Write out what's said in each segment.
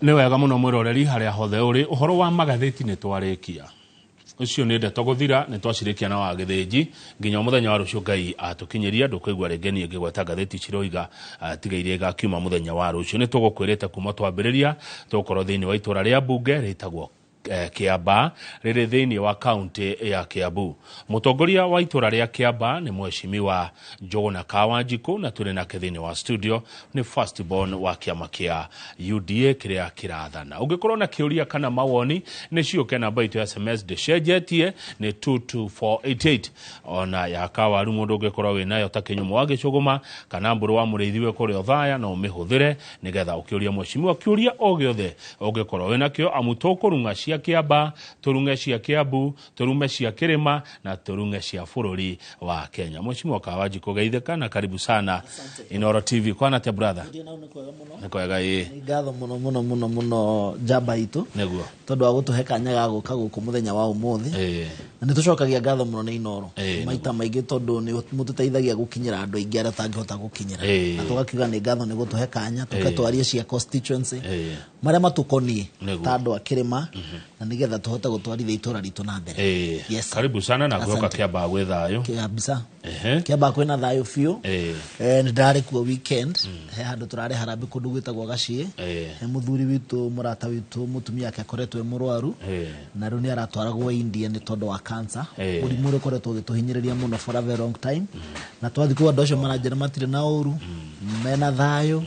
Nĩ wega mũno mwĩroreri harĩa hothe ũrĩ, ũhoro wa magathĩti nĩ twarĩkia. Ũcio nĩ ndeto gũthira, nĩ twacirĩkia na wa Gĩthĩnji nginya mũthenya wa rũciũ Ngai atũkinyĩria. Ndũkũigua rĩngĩ niĩ ngĩgweta ngathĩti ciroiga, tiga iria igakiuma mũthenya wa rũciũ. Nĩ tũgũkwĩrĩte kuma twambĩrĩria tũgũkorwo thĩinĩ wa itũra rĩa mbunge rĩtagwo Kĩambaa, rĩrĩ thĩinĩ wa kaunti ya Kiambu. Mũtongoria wa itũra rĩa Kĩambaa nĩ Mheshimiwa Njũgũna Kawanjikũ, na tũrĩ nake thĩinĩ wa studio nĩ first born wa kĩama kĩa UDA kĩrĩa kĩrathana. Ũngĩkorwo na kĩũria kana mawoni nĩ ciũke, namba itũ ya SMS ndĩcenjetie nĩ 22488. Ona ya kawaru mũndũ ũngĩkorwo wĩ nayo ta kĩnyũmũ wa gĩcũgũma kana mbũrũ wa mũrĩithi wĩ kũrĩa Othaya, no ũmĩhũthĩre nĩgetha ũkĩũria mheshimiwa kĩũria o gĩothe ũngĩkorwo wĩ nakĩo, amu tũkũrung'a cia Kĩamba, tũrung'e cia Kĩambu, tũrume cia kĩrĩma na tũrung'e cia bũrũri wa Kenya. Mheshimiwa Kawanjikũ, geithĩka na karibu sana Inooro TV. Kwana atĩa, brother? Nĩ kwega ĩĩ. Nĩ ngatho mũno mũno mũno mũno, njamba itũ, Nĩguo. tondũ wa gũtũhe kanya ga gũka gũkũ mũthenya wa ũmũthĩ. Na nĩ tũcokagia ngatho mũno nĩ Inooro maita maingĩ, tondũ nĩ mũtũteithagia gũkinyĩra andũ aingĩ arĩa tũtangĩhota gũkinyĩra. Na tũgakiuga nĩ ngatho nĩ gũtũhe kanya tũke twarie cia constituency marĩa matũkoniĩ ta andũ a kĩrĩma, na nĩgetha tũhote gũtwarithia itũra ritũ na mbere. Yes. Karibu sana na ngwĩhoka Asante. Kĩambaa gwĩ thayũ. Kabisa. Kĩambaa kwĩna thayũ biũ. Nĩ ndarĩ kuo weekend, he handũ tũrarĩ harambĩ kũndũ gwĩtagwo Gaciĩ. He mũthuri witũ, mũrata witũ, mũtumia ake akoretwo e mũrwaru, na rĩu nĩ aratwaragwo India nĩ tondũ wa cancer, mũrimũ ũrĩa ũkoretwo ũgĩtũhinyĩrĩria mũno for a very long time. Na twathiĩ kũu, andũ acio maranjĩra matirĩ na ũru, mena thayũ.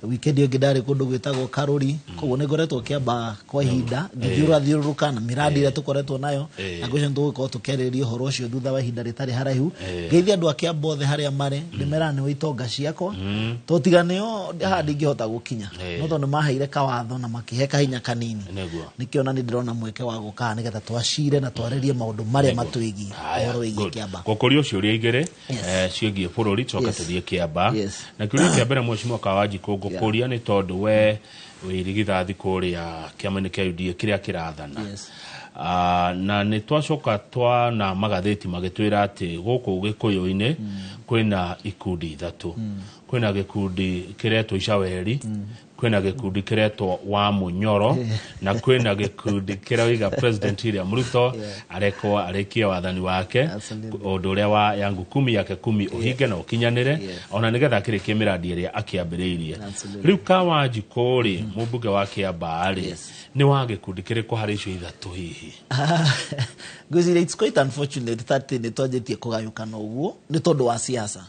Weekend ĩyo ĩngĩ ndarĩ kũndũ gwĩtagwo Karũri. Koguo nĩ ngoretwo Kĩambaa kwa ihinda ngĩthiũrũra na mĩradi ĩrĩa tũkoretwo nayo, na ngwĩciria nĩ tũgũkorwo tũkĩarĩrĩria ũhoro ũcio thutha wa ihinda rĩtarĩ haraihu. Ngeithia andũ a Kĩamba othe harĩa marĩ, ndĩmeraga nĩo itonga ciakwa, tondũ tiga nĩo haha ndingĩhota gũkinya, no tondũ nĩ maheire kawatho na makĩhe kahinya kanini, nĩkĩo na nĩ ndĩrona mweke wa gũka haha nĩgetha twacire na twarĩrie maũndũ marĩa matwĩgiĩ, Haya, ũhoro wĩgiĩ good. Kĩamba. Ngũkũria ciũria igĩrĩ ciĩgiĩ bũrũri, coka tũthiĩ Kĩamba. Na kĩũria kĩa mbere, Mheshimiwa Kawanjikũ, ngũkũria nĩ tondũ we wĩ irigithathi kũrĩa kĩama-inĩ kĩa UDA kĩrĩa kĩrathana. Ah, na nĩ twacoka twana magathĩti magĩtwĩra atĩ gũkũ Gĩkũyũ-inĩ kwĩna ikundi ithatũ. Kwĩna gĩkundi kĩretwo Icaweri, kwĩna gĩkundi kĩretwo wa Mũnyoro, na kwĩna gĩkundi kĩroiga President William Ruto arekwo arĩkie wathani wake, ũndũ ũrĩa wa yangu kumi yake kumi ũhinge na ũkinyanĩre, ona nĩgetha akĩrĩkie mĩradi ĩrĩa akĩambĩrĩirie. Rĩu Kawanjikũ rĩ, mũmbunge wa Kĩambaa rĩ, nĩ wa gĩkundi kĩrĩkũ harĩ icio ithatũ hihi? Ngwĩciria it's quite unfortunate that nĩ twanjĩtie kũgayũkana ũguo nĩ tondũ wa siasa.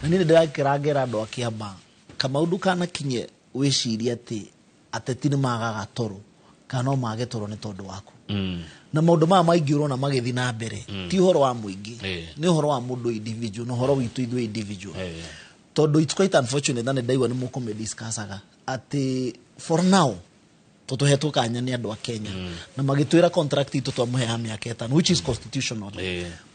Na niĩ nĩ ndĩrakĩrangĩra andũ a Kĩambaa, Kamau, ndũkanakinye wĩcirie atĩ ateti nĩ magaga toro kana no mage toro nĩ tondũ waku. Na maũndũ maya maingĩ ũrona magĩthiĩ na mbere ti ũhoro wa mũingĩ, nĩ ũhoro wa mũndũ individual na ũhoro witũ ithuĩ individual, tondũ it's quite unfortunate, na nĩ ndaigua nĩ mũkũmĩdiscussaga atĩ for now tũtũhetwo kanya nĩ andũ a Kenya na magĩtwĩra contract itũ twamũhe ya mĩaka 5, which is constitutional.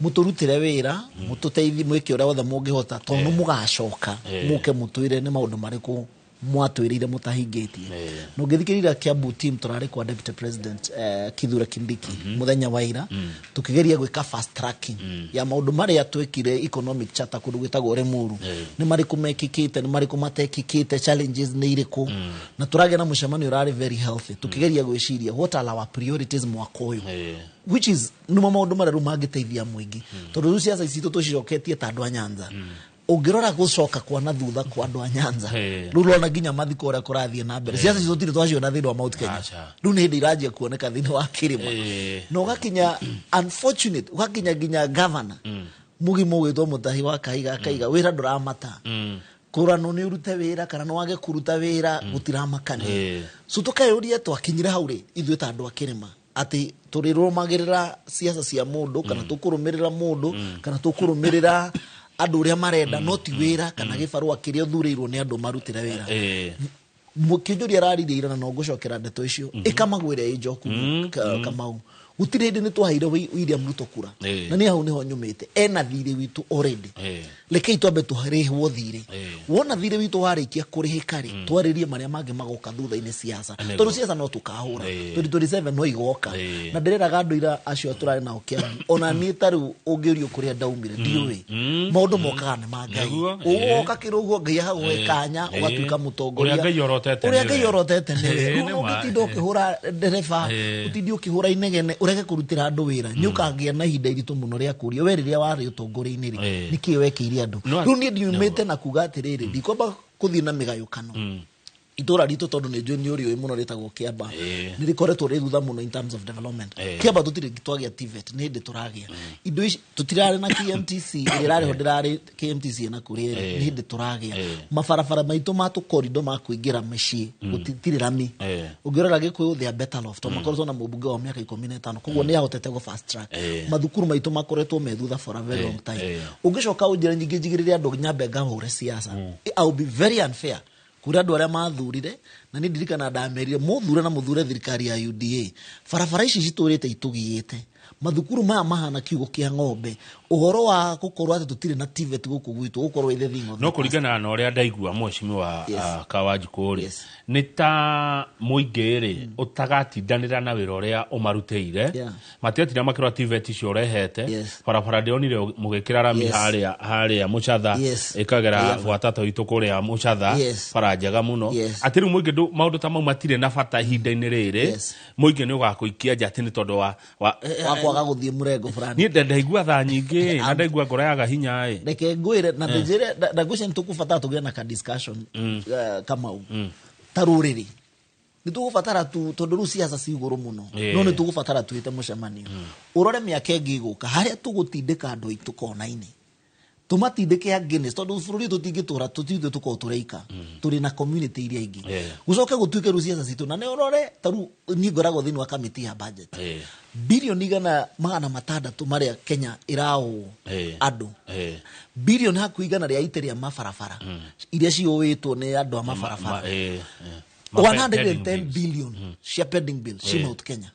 Mũtũrutĩre wĩra, mũtũteithie, mwĩke ũrĩa wothe mũngĩhota, tondũ nĩ mũgacoka mũke mũtwĩre nĩ maũndũ marĩkũ mwatwĩrĩire mũtahingĩtie. Na ũngĩthikĩrĩria Kiambu team, tũrarĩ kwa Deputy President Kithure Kindiki mũthenya wa ira, tũkĩgeria gwĩka fast tracking ya maũndũ marĩa twĩkire economic charter kũndũ gwĩtagwo Limuru, nĩ marĩkũ mekĩkĩte, nĩ marĩkũ matekĩkĩte, challenges nĩ irĩkũ. Na tũragĩa na mũcemanio ũrarĩ very healthy, tũkĩgeria gwĩciria what are our priorities mwaka ũyũ, which is nĩmo maũndũ marĩa rĩu mangĩteithia mũingĩ, tondũ rĩu ciaca citũ tũcicoketie ta andũ a Nyanza. Ũngĩrora gũcoka kwa na thutha kwa andũ a Nyanza, rĩu ũrona nginya mathiko ũrĩa kũrathiĩ na mbere, ciaca citũ tũtirĩ twaciona thĩinĩ wa Mount Kenya. Aca. Rĩu nĩ hĩndĩ iranjia kuoneka thĩinĩ wa kĩrĩma. Na ũgakinya, unfortunate, ũgakinya nginya governor mũgima ũgwĩtwo Mũtahi wa Kahiga akaiga wĩra ndũramata, kũranwo nĩ ũrute wĩra kana nĩ wage kũruta wĩra gũtiramakania. So tũkeyũria twakinyire hau rĩ ithuĩ ta andũ a kĩrĩma, atĩ tũrĩrũmagĩrĩra ciaca cia mũndũ kana tũkũrũmĩrĩra mũndũ kana tũkũrũmĩrĩra andũ ũrĩa marenda, no ti wĩra kana gĩbarũa kĩrĩa ũthurĩirwo nĩ andũ marutĩre wĩra. Kĩnjũria araririe ira na no ngũcokera ndeto icio ĩkamagwĩra ĩ njoku. Kamau, Gũtirĩ hĩndĩ nĩ twaheire William Ruto kura. Na niĩ hau nĩho nyumĩte, ena thirĩ witũ already. Rekei twambe tũrĩhwo thirĩ. Wona thirĩ witũ warĩkia kũrĩhĩka rĩ, twarĩrie marĩa mangĩ magoka thutha-inĩ siasa. Tondũ siasa no tũkahũra. 2027 no igoka. Na ndĩreraga andũ ira acio tũrarĩ nao Kĩambu, ona niĩ ta rĩu ũngĩũrio kũrĩa ndaumire ndiũĩ. Maũndũ mokaga nĩ ma Ngai. Ũgoka kĩrũgũ Ngai agagũhe kanya ũgatuĩka mũtongoria. Ũrĩa Ngai orotete Ũrĩa nĩwe. Ngai orotete nĩwe. Rĩu Nĩ ma. ũngĩtinda ũkĩhũra ndereba, ũtinde ũkĩhũra inegene, ũrege kũrutĩra andũ wĩra, nĩ ũkagĩa na ihinda iritũ mũno rĩa kũũria we rĩrĩa warĩ ũtongoria-inĩ rĩ, nĩkĩ wekĩire andũ. Rĩu niĩ ndiumĩte na kuga atĩrĩrĩ, ndikwamba kũthiĩ na mĩgayũkano. Itũra ritũ tondũ nĩ njũĩ nĩ ũrĩũĩ mũno rĩtagwo Kĩamba, nĩ rĩkoretwo rĩ thutha mũno in terms of development. Kĩamba tũtirĩ twagĩa TVET, nĩ hĩndĩ tũragĩa. Indo ici tũtirarĩ na KMTC, ĩrĩa ĩrarĩ ho ndĩrarĩ KMTC ĩna kũrĩa ĩrĩ, nĩ hĩndĩ tũragĩa. Mabarabara maitũ ma tũkorindo ma kũingĩra mĩciĩ, gũtirĩ rami. Ũngĩrora Gĩkũyũ they are better off, tondũ makoretwo na mũmbunge wa mĩaka 15, koguo nĩ ahotete gũ fast track. Mathukuru maitũ makoretwo me thutha for a very long time. Ũngĩcoka ũnjĩre nyingĩ njigĩrĩre andũ nyambe ngahũre siasa, I will be very unfair kũrĩ andũ arĩa mathurire, na niĩ ndirikana ndamerire mũthure na mũthure thirikari ya UDA. Barabara ici citũrĩte itũgiĩte, mathukuru maya mahana kiugo kĩa ng'ombe, ũhoro wa gũkorwo atĩ tũtirĩ na TVET gũkũ gwitũ gũkorwo ĩ the thing of No the past. kũringana na ũrĩa ndaigua mheshimiwa Kawanjikũ rĩ, Yes. nĩ ta mũingĩ rĩ ũtagatindanĩra na wĩra ũrĩa ũmarutĩire. Matiatinda makĩrora TVET icio ũrehete. Barabara ndĩronire mũgĩkĩra rami harĩa Mũcatha, ĩkagera gwa tata witũ kũrĩa Mũcatha, bara njega mũno. Atĩ rĩu mũingĩ maũndũ ta mau matirĩ na bata ihinda-inĩ rĩrĩ. Mũingĩ nĩ ũgakũikia nja atĩ nĩ tondũ wa Wa kwaga gũthiĩ mũrengo fulani. Niĩ ndaigua thaa nyingĩ, na ndaigua ngoro yaga hinya ĩ. Reke ngwĩre na ndĩnjĩre, na ngwĩciria nĩ tũkũbatara tũgĩe na ka discussion, Kamau. Ta rũrĩrĩ. Nĩ tũgũbatara tu, tondũ rĩu siasa ci igũrũ mũno. No nĩ tũgũbatara twĩte mũcemanio. Ũrore mĩaka ĩngĩ ĩgũka, harĩa tũgũtindĩka andũ aitũ kona-inĩ. Tũmatindĩke a Guinness, tondũ bũrũri ũyũ tũtingĩtũra, tũtithuĩ tũkorwo tũreika. Tũrĩ na community iria ingĩ. Gũcoke gũtuĩke rĩu siasa citũ, na nĩ ũrore, ta rĩu niĩ ngoragwo thĩinĩ wa kamĩtĩ ya budget. Bilioni 600 marĩa Kenya ĩraũo andũ. Bilioni hakuhĩ igana rĩa ite rĩa mabarabara. Iria ciũĩtwo nĩ andũ a mabarabara. 110 billion cia pending bills ci Mount Kenya.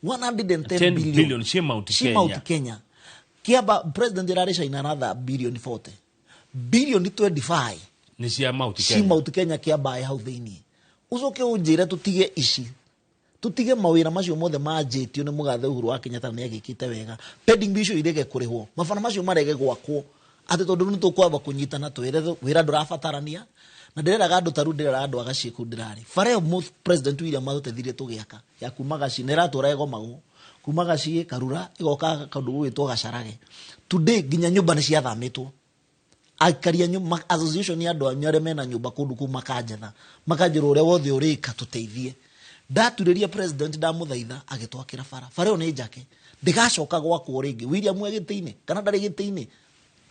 110 10 billion billion ci Mount ci Kenya. Mount Kenya. Kĩamba president ĩrarĩ China aratha bilioni 40. Bilioni 25 nĩ cia Mount ci Kenya. Mount Kenya kĩamba hau thĩinĩ. Ũcoke ũnjĩre tũtige ici. Tũtige mawĩra macio mothe manjĩtio nĩ mũgathe Uhuru wa Kenyatta nĩ agĩkĩte wega. Pending bill icio irege kũrĩhwo. Mabara macio marege gwakwo. Atĩ tondũ rĩu nĩ tũkwamba kũnyitana twĩre wĩra ndũrabatarania. Na ndĩreraga andũ ta rĩu ndĩreraga andũ a Gaciĩ kũu ndĩrarĩ. Bara ĩyo President William atũteithirie tũgĩaka ya kuma Gaciĩ na ĩratũra ĩgomagwo. Kuma Gaciĩ Karura ĩgoka kũndũ gũgwĩtwo Gacarage. Today nginya nyũmba nĩ ciathamĩtwo. Aikari a nyũmba, association ya andũ anyu arĩa mena nyũmba kũndũ kũu makanjetha. Makanjĩra ũrĩa wothe ũrĩka tũteithie. Ndaturĩria president ndamũthaitha agĩtwakĩra bara. Bara ĩyo nĩ njake. Ndĩgacoka gwakwo rĩngĩ. William e gĩtĩ-inĩ kana ndarĩ gĩtĩ-inĩ.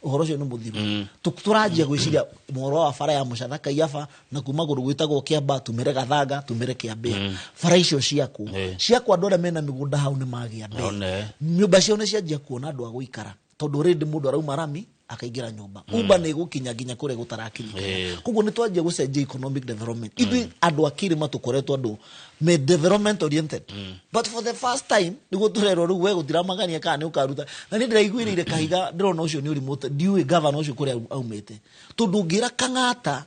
Ũhoro ũcio nĩ mũthiru. Tũranjia gwĩciria ũhoro wa bara ya Mũcatha Kaiyaba na kuma kũndũ gwĩtagwo Kĩamba tumĩre Gathanga tumĩre Kĩambĩa. Bara icio ciakwo. Ciakwo andũ arĩa mena mĩgũnda hau nĩ magĩa mbere. Nyũmba ciao nĩ cianjia kuona andũ a gũikara. Tondũ already mũndũ arauma rami akaingĩra nyũmba. Uber nĩ ĩgũkinya nginya kũrĩa gũtarakinyĩka. Koguo nĩ twanjia gũcenjia economic development. Ithuĩ andũ a kĩrĩma tũkoretwo andũ me development oriented. But for the first time nĩguo tũrerwo rĩu we gũtiramagania kana nĩ ũkaruta. Na niĩ ndĩraiguĩrĩire kahiga ndĩrona ũcio nĩ ũrimũ, ndiũĩ governor ũcio kũrĩa aumĩte. Tondũ ũngĩra Kang'ata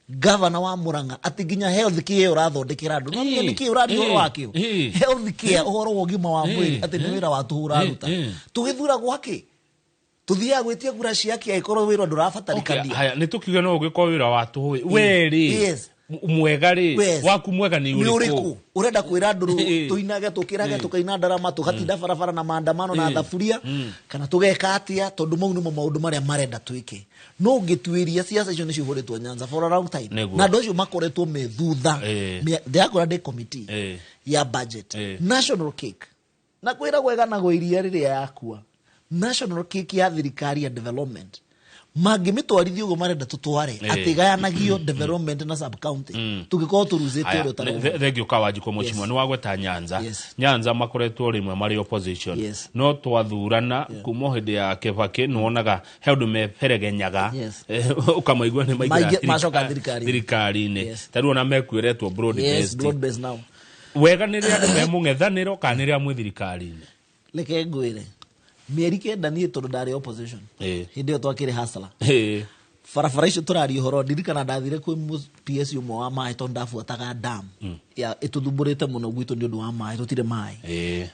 governor wa Murang'a atĩ nginya health care ũrathondekera andũ. No nĩ kĩ ũraria ũhoro wakĩo? Health care, ũhoro wa ũgima wa mwĩrĩ, atĩ nĩ wĩra wa tũhũ ũraruta. Tũgĩthura gwakĩ? Tũthiaga gwĩtia kura ciake angĩkorwo wĩra ndũrabatarĩkania. Okay, haya, nĩ tũkiuge no ũgĩkorwo wĩra wa tũhũ. We rĩ, mwega rĩ, waku mwega nĩ Nĩ ũrĩkũ? ũrĩkũ? Ũrenda kwĩra andũ rũ, tũinage, tũkĩrage, tũkaina ndarama, tũgatinda barabara na maandamano na thaburia, kana tũgeka atĩa, tondũ mau nĩmo maũndũ marĩa marenda twĩke. No ũngĩtuĩria siasa icio nĩcio ihũrĩtwo Nyanza for a long time. Na andũ acio makoretwo me thutha. Ndĩrakora ndĩ committee ya budget. National cake. Na kwĩra gweganagwo iria rĩrĩa yakua. National cake ya thirikari ya development. Mangĩmĩtwarithia ũguo marenda tũtware, atĩ gayanagio development na sub county. Tũngĩkorwo tũruzĩte Aya, ũrĩa ũtarĩ ũguo. Thengiũ Kawanjikũ mũcimwa, nĩ wagweta Nyanza. Nyanza makoretwo rĩmwe marĩ opposition. No twathurana kuma hĩndĩ ya Kibaki, nĩ wonaga he ũndũ meberegenyaga. Ũkamaigua nĩ maingĩra Macoka thirikari-inĩ. thirikari-inĩ. Ta rĩu ona mekuĩretwo broad Yes, based. broad based now. Wega nĩ rĩrĩa andũ me mũng'ethanĩro kana nĩ rĩrĩa mwĩ thirikari-inĩ? Reke ngwĩre, mĩeri 9 niĩ tondũ ndarĩ opposition, hĩndĩ ĩyo twakĩrĩ hasla, barabara icio tũraria ũhoro, ndirikana ndathire kwĩ PS ũmwe wa maĩ tondũ ndabuataga dam ya ĩtũthumbũrĩte mũno gwitũ nĩ ũndũ wa maĩ, tũtirĩ maĩ,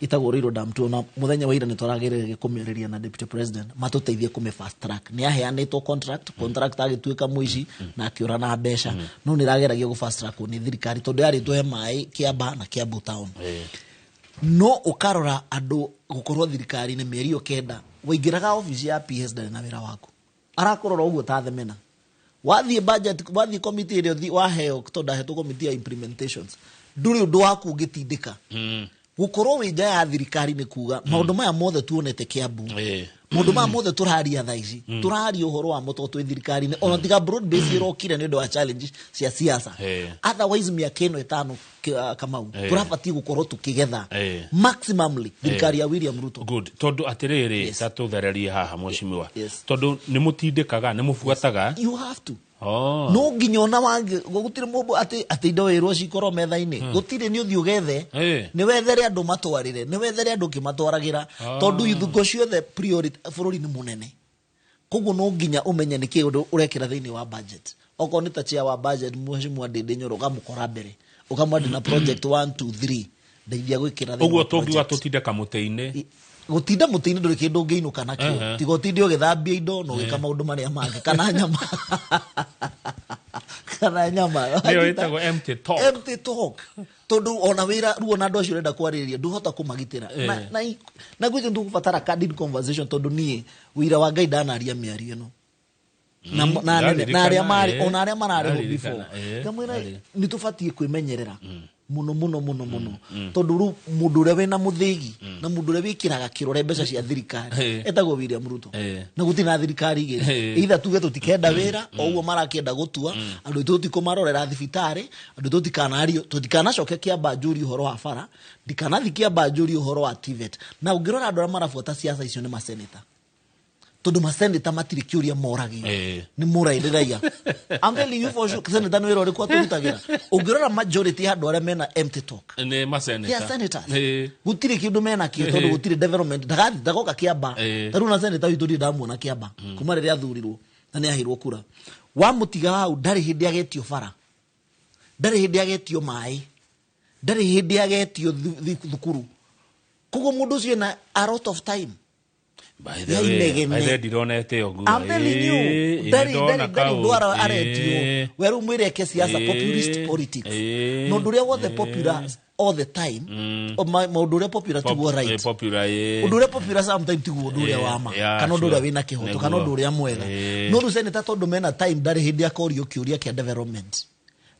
ĩtagwo Ruiru Dam. Tuona mũthenya wa ira nĩ tũragereire kũmĩarĩria na deputy president matũteithie kũmĩ fast track. Nĩ aheanĩtwo contract, contract agĩtuĩka mũici na akĩũra na mbeca, no nĩ ĩrageragia gũ fast track nĩ thirikari tondũ yarĩ tũhe maĩ Kiambaa na Kiambu town. No ũkarora andũ gũkorwo thirikari-inĩ mĩeri ĩyo 9, waingĩraga obici ya PS ndarĩ na wĩra waku, arakũrora ũguo ta themena. Wathiĩ budget, wathiĩ committee ĩrĩa waheo, tondũ ndahetwo committee ya implementations, ndũrĩ ũndũ waku ũngĩtindĩka. Gũkorwo wĩ nja ya thirikari nĩ kuga maũndũ maya mothe tuonete Kiambu, maũndũ maya mothe tũraria thaa ici, tũraria ũhoro wamo tondũ twĩ thirikari-inĩ, ona tiga broad base ĩrokire nĩ ũndũ wa challenge cia siasa. Otherwise mĩaka ĩno 5, Kamau, tũrabatiĩ gũkorwo tũkĩgetha maximumly thirikari ya William Ruto. Good, tondũ atĩrĩrĩ, ta tũthererie haha, mheshimiwa, tondũ nĩ mũtindĩkaga, nĩ mũbuataga. You have to. No nginya ona wangi gũtirĩ mũndũ atĩ indo wĩrwo cikorwo metha-inĩ, gũtirĩ, nĩ ũthiĩ ũgethe, nĩ wethere andũ matwarĩre, nĩ wethere andũ ũkĩmatwaragĩra, tondũ ithungo ciothe priority bũrũri nĩ mũnene, koguo no nginya ũmenye nĩ kĩ ũndũ ũrekĩra thĩinĩ wa budget. Okorwo nĩ ta chair wa budget, mheshimiwa Ndindi Nyoro, ũkamũkora mbere, ũkamwandĩ na project 1 2 3, ndeithia gwĩkĩra thĩinĩ Ũguo wa tũngiuga project. Tũtinde kamũtĩ-inĩ. Gũtinda mũtĩ-inĩ ndũrĩ kĩndũ ũngĩinũka nakĩo, tiga ũtinde ũgĩthambia indo na ũgĩka maũndũ marĩa mangĩ, kana nyama, kana nyama. Nĩyo ĩtagwo empty talk. Empty talk, tondũ ona wĩra ruo na andũ acio ũrenda kwarĩrĩria ndũhota kũmagitĩra. Na gwĩcio nĩtũgũbatara candid conversation, tondũ niĩ wĩra wa Ngai ndanaria mĩario ĩno na anene, na arĩa marĩ, ona arĩa mararĩ ho before, ngamwĩra nĩ tũbatiĩ kwĩmenyerera mũno mũno mũno mũno, tondũ rĩu mũndũ ũrĩa wĩna mũthĩgi na mũndũ ũrĩa wĩkĩraga kĩrore mbeca cia thirikari etagwo William Ruto, na gũtirĩ na thirikari igĩrĩ. Either tuge tũtikenda wĩra o ũguo marakĩenda gũtua andũ aitũ, tũtikũmarorera thibitarĩ, andũ tũtikanario, tũtikanacoke Kĩamba njũri ũhoro wa bara, ndikanathi Kĩamba njũri ũhoro wa TVET. Na ũngĩrora andũ arĩa marabuata siasa icio nĩ maseneta, tondũ maseneta matirĩ kĩũria moragio nĩ mũraĩ raia. I'm telling you for sure, senator nĩ wĩra ũrĩkũ atũrutagĩra? Ũngĩrora majority ya andũ arĩa mena empty talk, Nĩ maseneta. they are senators. Gũtirĩ kĩndũ mena kĩo, tondũ gũtirĩ development, ndagathi ndagoka Kĩamba. Ta rĩu na senator witũ ndirĩ ndamuona Kĩamba kuma rĩrĩa athurirwo na nĩ aheirwo kura. Wamũtiga hau, ndarĩ hĩndĩ agetio bara, ndarĩ hĩndĩ agetio maĩ, ndarĩ hĩndĩ agetio thukuru. Koguo mũndũ ũcio ena a lot of time By the ya way, inegene. by the way, ndironete ũguo. I'm telling you, Nĩndona ndarĩ kaũ. ũndũ aretio. We rĩu mwĩre eke siasa, populist politics, na ũndũ ũrĩa wothe popular all the time, o maũndũ ũrĩa popular tiguo right. Popular. Ũndũ ũrĩa popular sometime tiguo ũndũ ũrĩa wa ma, kana ũndũ ũrĩa wĩna kĩhoto, kana ũndũ ũrĩa mwega. No rĩu senator, tondũ mena time, ndarĩ hĩndĩ akorio kĩũria kĩa development,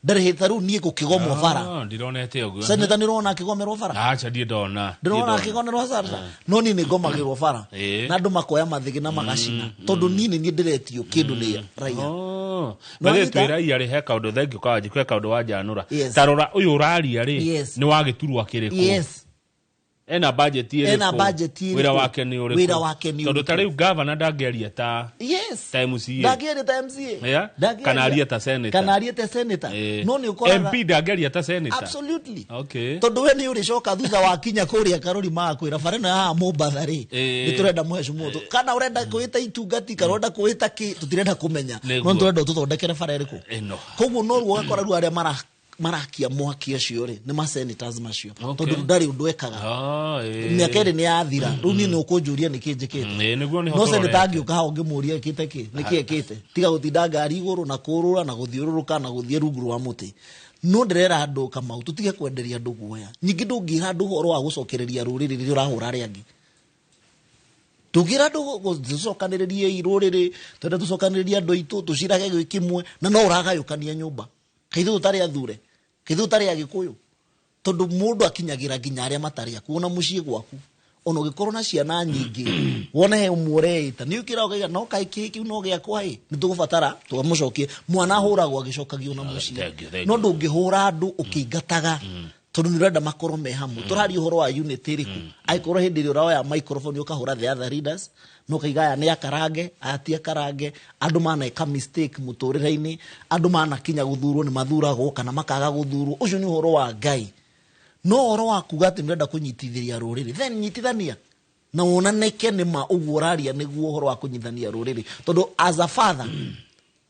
ndarĩ hĩndĩ. Ta rĩu niĩ gũkĩgomwo bara, Ah, ndironete ũguo. Senator nĩ ũrona akĩgomerwo bara? Aca, ndiĩ ndona. Ndĩrona akĩgonerwo bara, no niĩ nĩ ngomagĩrwo bara na andũ makoya mathĩgĩ na magacina, tondũ niĩ nĩ niĩ ndĩretio kĩndũ nĩ raia. Oh. No Na anyita? twĩ raia rĩ, he kaũndũ, thengiũ kawanjikũ, he kaũndũ wanjanũra. Ta rora ũyũ ũraria rĩ, nĩ wa gĩturwa kĩrĩkũ? Ena budget ĩrĩkũ? Ena budget ĩrĩkũ? Wĩra wake nĩ ũrĩkũ? Wĩra wake nĩ Tondũ ta ũrĩkũ? rĩu gavana ndangĩaria ta ta MCA. Ndangĩaria ta MCA. Ndangĩaria. Kana arie ta senator. Kana arie ta senator. No nĩ ũkoraga MP ndangĩaria ta senator. Absolutely. Tondũ we nĩ ũrĩcoka thutha wa kinya kũrĩa karũri magakwĩra bara ĩno ya haha Mombatha rĩ, nĩ tũrenda mũhecimwo, kana ũrenda kwĩta itungati, kana ũrenda kwĩta kĩ, tũtirenda kũmenya, Nĩguo. no tũrenda ũtũthondekere bara ĩrĩkũ. Ĩno. Koguo no ruo ũgakora rĩu arĩa marakia mwaki acio rĩ, nĩ ma senators macio, tondũ ndarĩ ũndũ ekaga. Mĩaka 2 nĩ yathira, rĩu niĩ nĩ ũkũnjũria nĩkĩ njĩkĩte. Ĩĩ, nĩguo nĩho No senator tũrorete. angĩũka haha ũngĩmũria ĩkĩte kĩ, nĩkĩ ekĩte, tiga gũtinda ngari igũrũ na kũrũra na gũthiũrũrũka na gũthiĩ rungu rwa mũtĩ. No ndĩrera andũ, Kamau, tũtige kwenderia andũ guoya. Nyingĩ ndũngĩra andũ ũhoro wa gũcokereria rũrĩrĩ rĩrĩa ũrahũra arĩa angĩ. Ndũngĩra andũ tũcokanĩrĩrie rũrĩrĩ, twende tũcokanĩrĩrie andũ aitũ, tũcirage gwĩ kĩmwe, na no ũragayũkania nyũmba. Kaithuĩ tũtarĩ athure, kaithuĩ tũtarĩ agĩkũyũ, tondũ mũndũ akinyagĩra nginya arĩa matarĩ akuo, ona mũciĩ gwaku, ona ũgĩkorwo na ciana nyingĩ, wone he ũmwe ũreĩta nĩ ũkĩra ũkaiga no kaĩ kĩ kĩu no gĩakwa ĩ, nĩ tũgũbatara tũgamũcokie. Mwana ahũragwo agĩcokagio na mũciĩ. Thank you, thank No you. ndũngĩhũra andũ ũkĩingataga, tondũ nĩ ũrenda makorwo me hamwe. Tũraria ũhoro wa unity ĩrĩkũ angĩkorwo hĩndĩ ĩrĩa ũroya microphone ũkahũra the other leaders, no kaiga aya nĩ akarange, aya ti akarange. Andũ maneka mistake mũtũrĩre-inĩ, andũ manakinya gũthurwo nĩ mathuragwo kana makaga gũthurwo, ũcio nĩ ũhoro wa Ngai. No ũhoro wa kuga atĩ nĩũrenda kũnyitithĩria rũrĩrĩ, then nyitithania na wonanĩke nĩ ma ũguo ũraria nĩguo ũhoro wa kũnyitithania rũrĩrĩ, tondũ as a father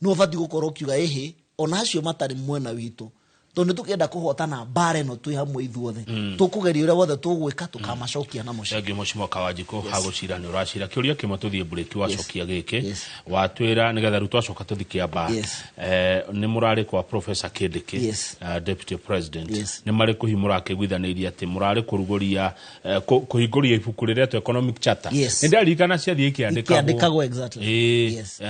nĩ ũbatiĩ gũkorwo ũkiuga ĩhĩ ona acio matarĩ mwena witũ, tondũ nĩ tũkĩenda kũhotana mbara ĩno twĩ hamwe ithuothe, tũkũgeria ũrĩa wothe tũgwĩka tũkamacokia na mũciĩ. Thengiũ Mheshimiwa Kawanjikũ. Hagũcira nĩ ũracira kĩũria kĩmwe, tũthiĩ mburĩki wacokia gĩkĩ. Yes. Watwĩra nĩgetha rĩu twacoka tũthi Kĩamba. Yes. Nĩ mũrarĩ kwa Professor Kindiki, Yes. Deputy President. Yes. Nĩ marĩkũ hihi mũrakĩiguithanĩirie atĩ mũrarĩ kũrugũria, kũhingũria ibuku rĩretwo Economic Charter? Yes. Nĩ ndaririkana ciathiĩ ikĩandĩkagwo. Ikĩandĩkagwo, exactly. Yes.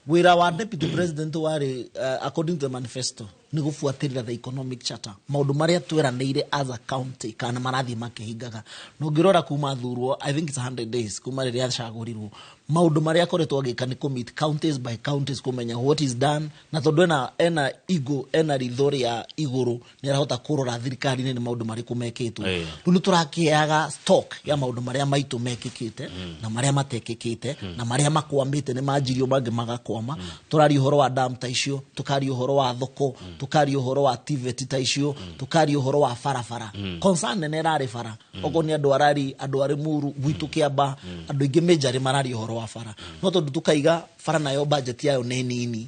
Wĩra wa deputy president warĩ, according to the manifesto, nĩ gũbuatĩrĩra the economic charter, maũndũ marĩa tweranĩire as a county kana marathiĩ makĩhingaga. Na ũngĩrora kuma thurwo, I think it's 100 days kuma rĩrĩa acagũrirwo, maũndũ marĩa akoretwo agĩka nĩ kũ-meet counties by counties, kũmenya what is done. Na tondũ ena ego, ena ritho rĩa igũrũ, nĩ arahota kũrora thirikari-inĩ nĩ maũndũ marĩkũ mekĩtwo. Rĩu nĩ tũrakĩaga stock ya maũndũ marĩa maitũ mekĩkĩte na marĩa matekĩkĩte na marĩa makwamĩte, nĩ manjirio mangĩ magakwama. Tũraria ũhoro wa dam ta icio, tũkaria ũhoro wa thoko, tũkaria ũhoro wa TVET ta icio, tũkaria ũhoro wa barabara. Concern nene ĩrarĩ bara. Okorwo nĩ andũ arari, andũ arĩ muru gwitũ Kĩamba, andũ aingĩ majorly mararia ũhoro wa bara. No tondũ tũkaiga bara nayo budget yayo nĩ nini,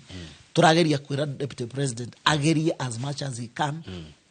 tũrageria kwĩra deputy president agerie as much as he can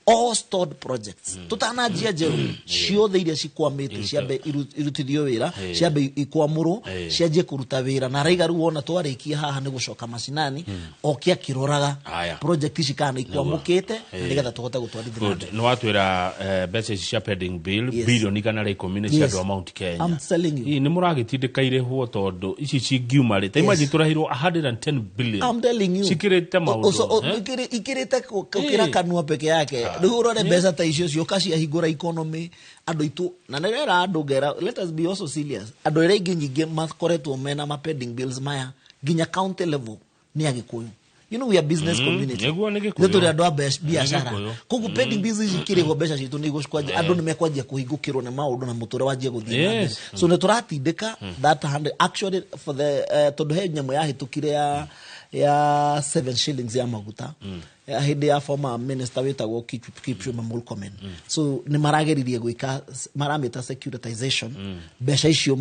all stalled projects, tutananjia njerũ, ciothe iria cikwamĩte ciambe irutithio wĩra, ciambe ikwamũrwo, cianjie kũruta wĩra. Na raiga rĩu wona twarĩkia haha nĩ gũcoka macinani oke akĩroraga Aya. project ici kana ikwamũkĩte, na nĩgetha tũhote gũtwarithia na Good. mbere. Nĩ watwĩra mbeca ici cia pending bill bilioni 110 nĩ cia andũ a Mount Kenya. I'm telling you. Ii, nĩ mũragĩtindĩka irĩhwo, tondũ ici cingiuma rĩ, ta imagine tũrahirwo 110 billion. I'm telling you. Cikĩrĩte maũndũ, eh? Ikĩrĩte gũkĩra kanua peke yake. Rĩu ũrore mbeca ta icio cioka ciahingũra economy andũ aitũ, na nĩrera andũ ngera, let us be also serious. Andũ arĩa aingĩ nyingĩ makoretwo mena ma pending bills maya nginya county level nĩ Agĩkũyũ. You know we are business community. Nĩguo, nĩ Gĩkũyũ. Nĩ tũrĩ andũ a biacara. Gĩkũyũ. Koguo pending bills ici ikĩrĩhwo, mbeca citũ nĩ igũkwanjia, andũ nĩ mekwanjia kũhingũkĩrwo nĩ maũndũ na mũtũrĩre wanjie gũthiĩ na mbere. So nĩ tũratindĩka that 100 actually for the tondũ he nyamũ yahĩtũkire ya 7 shillings ya maguta ya hĩndĩ ya former minister wĩtagwo Kipchumba Murkomen. So nĩ marageririe gwĩka, maramĩta securitization, mbeca icio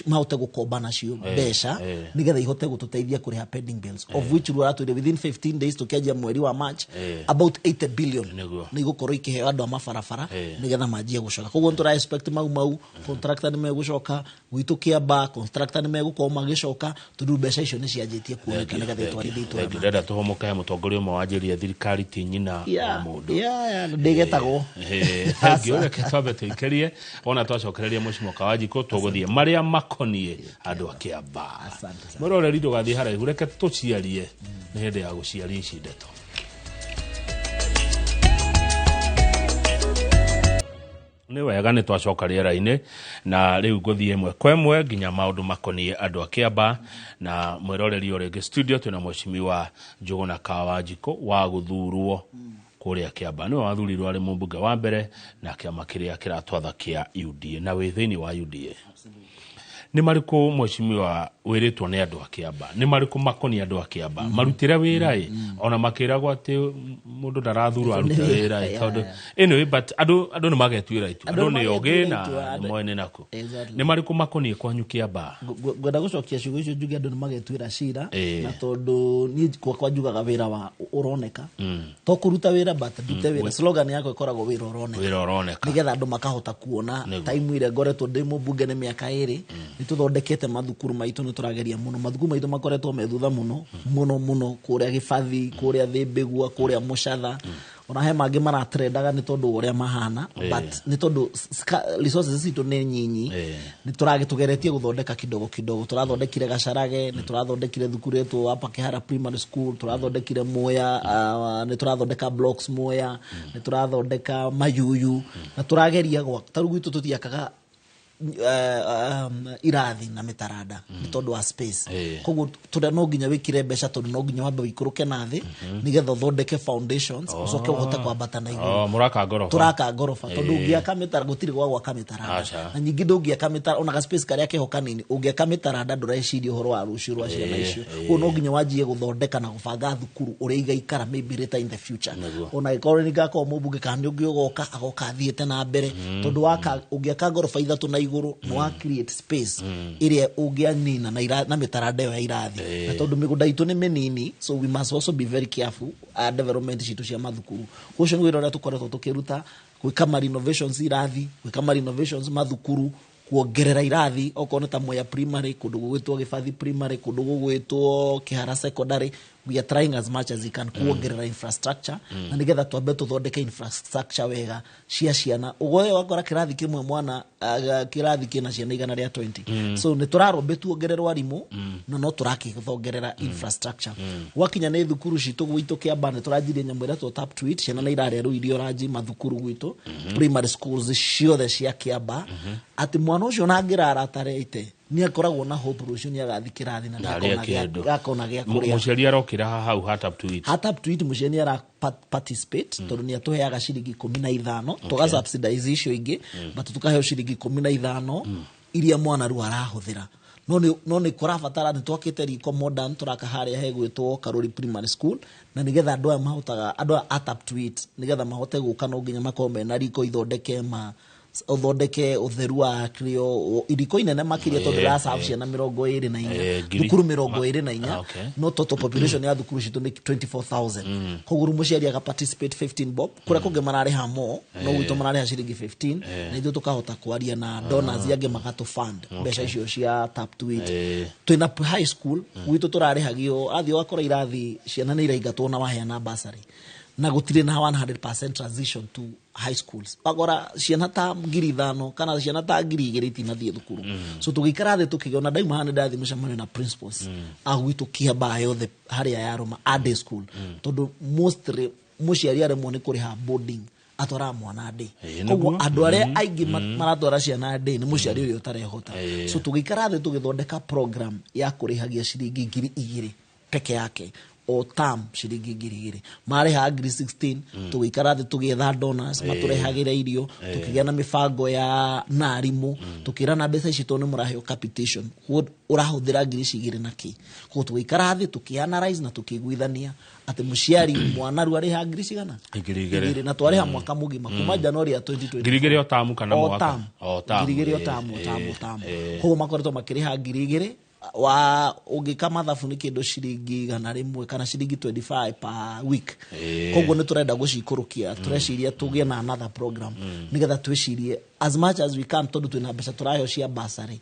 mahote gũkomba nacio mbeca nĩgetha ihote gũtũteithia kũrĩha pending bills, of which rĩu aratwĩre within 15 days, tũkĩanjia mweri wa March, about 80 billion nĩ igũkorwo ikĩheo andũ a mabarabara nĩgetha manjie gũcoka. Koguo nĩ tũra expect mau contractor nĩ megũcoka gwitũ Kĩamba, contractor nĩ megũkorwo magĩcoka, tondũ mbeca icio nĩ cianjĩtie kuoneka nĩgetha itwarithie itũra. Thank you. Ndĩrenda tũhomoke he mũtongoria ũmwe wanjĩria thirikari ti nyina wa mũndũ. Yeah, ndĩgetagwo. Thengiũ. Reke twambe tũikĩrie, ona twacokereria Mheshimiwa Kawanjikũ tũgũthiĩ marĩa makoniĩ andũ a Kĩamba. Asante sana. Mwĩroreri, ndũgathiĩ haraihu, reke tũciarie, nĩ hĩndĩ ya gũciaria ici ndeto. Nĩ wega, nĩ twacoka rĩera-inĩ na rĩu ngũthiĩ ĩmwe kwa ĩmwe nginya maũndũ makoniĩ andũ a Kĩamba. Na mwĩroreri, o rĩngĩ studio twĩna Mheshimiwa Njũgũna Kawanjikũ wa gũthurwo kũrĩa Kĩamba. Nĩwe wathurirwo arĩ mũmbunge wa mbere na kĩama kĩrĩa kĩratwatha kĩa UDA, na wĩ thĩinĩ wa UDA. Nĩ marĩkũ, mheshimiwa, wĩrĩtwo nĩ andũ a Kĩamba? Nĩ marĩkũ makoniĩ andũ a Kĩamba marutĩre wĩra ĩ, ona makĩragwo atĩ mũndũ ndarathurwo arute wĩra ĩ? Tondũ anyway, but andũ nĩ magetuĩra itua. Andũ andũ nĩ ogĩ na magetuĩra itua, nĩ moĩ nĩ nakũ. Exactly. Nĩ marĩkũ makoniĩ kwanyu Kĩamba? Ngwenda gũcokia ciugo icio njuge andũ nĩ magetuĩra cira. Na tondũ niĩ gwakwa njugaga wĩra wa ũroneka, to kũruta wĩra, but ndute wĩra. Slogan yakwa ĩkoragwo wĩra ũroneka. Wĩra ũroneka. Nĩgetha andũ makahota kuona. Nĩguo. Time ĩrĩa ngoretwo ndĩ mũmbunge nĩ mĩaka 2, nĩ tũthondekete mathukuru maitũ, nĩ tũrageria mũno. Mathukuru maitũ makoretwo me thutha mũno mũno mũno, kũrĩa Gĩbathi, kũrĩa Thĩmbĩgua, kũrĩa Mũcatha, ona he mangĩ maratrendaga nĩ tondũ wa ũrĩa mahana, but nĩ tondũ resources citũ nĩ nyinyi. Nĩ tũragĩtũgeretie gũthondeka kidogo kidogo. Tũrathondekire Gacarage, nĩ tũrathondekire thukuru ĩtwo hapa Kĩhara Primary School, tũrathondekire Muya, nĩ tũrathondeka blocks Muya, nĩ tũrathondeka Mayuyu, na tũrageria gwa tarĩu gwitũ tũtiakaga. irathi na mĩtaranda nĩ tondũ wa space. Koguo Koguo tũrĩa no nginya wĩkĩre mbeca tondũ no nginya wambe ũikũrũke na thĩ nĩgetha ũthondeke foundations, ũcoke ũhote kwambata na igũrũ. Oh, mũraka ngoroba. Tũraka ngoroba tondũ ũngĩaka mĩtara gũtirĩ gwa gwaka mĩtaranda. Aca. Na nyingĩ ndũngĩaka mĩtara ona ga space karĩa keho kanini, ũngĩaka mĩtaranda ndũreciria ũhoro wa rũciũ rwa ciana icio. Koguo no nginya wanjie gũthondeka na gũbanga thukuru ũrĩa igaikara maybe later in the future. Ona angĩkorwo nĩ ngakorwo mũmbunge kana nĩ ũngĩ ũgoka agoka athiĩte na mbere, tondũ waka ũngĩaka ngoroba ithatũ na igũrũ nĩ wa create space ĩrĩa ũngĩanina na na mĩtaranda ĩyo ya irathi. Na tondũ mĩgũnda itũ nĩ mĩnini, so we must also be very careful development citũ cia mathukuru. Ũcio nĩ wĩra ũrĩa tũkoretwo tũkĩruta, gwĩka ma renovations irathi, gwĩka ma renovations mathukuru, kuongerera irathi okorwo nĩ ta Mwea Primary, kũndũ gũgwĩtwo Gĩbathi Primary, kũndũ gũgwĩtwo Kĩhara Secondary. We are trying as much as we can kuongerera infrastructure na nĩgetha twambe tũthondeke infrastructure wega cia ciana. Ũgoe wakora kĩrathi kĩmwe mwana kĩrathi kĩna ciana 120. So nĩ tũrarombe tuongererwo arimũ na no tũrakĩthongerera infrastructure. Gwakinya nĩ thukuru citũ gwitũ Kĩamba, nĩ tũranjirie nyamũ ĩretwo Tap to Eat. Ciana nĩ irarĩa rĩu irio ranji mathukuru gwitũ, primary schools ciothe cia Kĩamba, atĩ mwana ũcio ona angĩrara atarĩte nĩ akoragwo na hope rũciũ nĩ agathi kĩrathi na Ndarĩe ndakona gĩa- kĩndũ. gakona gĩa kũrĩa. Mũciari arokĩra hau ha Tap to Eat. Ha Tap to Eat mũciari nĩ ara participate tondũ nĩ atũheaga ciringi 15, tũga subsidize icio ingĩ, but tũkaheo ciringi 15 iria mwana rĩu arahũthĩra. No nĩ kũrabatara nĩ twakĩte riko modern, tũraka harĩa hegwĩtwo Karuri Primary School, na nĩgetha andũ aya mahotaga, andũ aya a Tap to Eat, nĩgetha mahote gũka no nginya makorwo mena riko ithondeke ma ũthondeke ũtheru wa kĩrĩo, iriko inene makĩria tondũ rĩraserve ciana 24, ngiri. Thukuru 24. No total population ya thukuru citũ nĩ 24,000. Koguo rĩu mũciari aga participate 15 bob, kũrĩa kũngĩ mararĩha more, no gwitũ mararĩha ciringi 15, na ithuĩ tũkahota kwaria na donors angĩ magatũ fund mbeca icio cia Tap to Eat. Twĩna high school gwitũ tũrarĩhagio, athiĩ ũgakora irathi ciana nĩ iraingatwo na waheana bursary na gũtirĩ na 100% transition to high schools. Wakora ciana ta 5,000 kana ciana ta 2,000 itinathiĩ thukuru. So tũgĩikara thĩ tũkĩgĩa ndauma haha nĩ ndathiĩ mũcemanio na principals a gwitũ Kĩambaa yothe harĩa yarũma a day school, tondũ mostly mũciari aremwo nĩ kũrĩha boarding atwaraga mwana day. Koguo Nĩguo. Andũ arĩa aingĩ maratwara ciana day nĩ mũciari ũrĩa ũtarehota. So tũgĩikara thĩ tũgĩthondeka program ya kũrĩhagia ciringi 2,000 peke yake o term, ciringi 2,000 marĩhaga 16,000. Tũgĩikara thĩ tũgĩetha donors matũrehagĩre irio, tũkĩgĩa na mĩbango ya na arimũ, tũkĩrana mbeca ici tondũ nĩ mũraheo capitation. Ũrahũthĩra ngiri ici igĩrĩ na kĩ? Koguo tũgĩikara thĩ tũkĩanalyze na tũkĩiguithania atĩ mũciari mwana rĩu arĩhaga ngiri cigana? 2,000. Igĩrĩ, na twarĩha mwaka mũgima kuma Januari ya 2020. 2,000 o tamu kana O mwaka? tamu. O tamu. 2,000 o tamu, o tamu, o tamu. Koguo makoretwo makĩrĩha 2,000. Wa ũngĩka mathabu nĩ kĩndũ ciringi 100 kana ciringi 25 per week. Koguo nĩ tũrenda gũcikũrũkia, tũreciria tũgĩe na another program nĩgetha twĩcirie as much as we can, tondũ twĩna mbeca tũraheo cia bursary.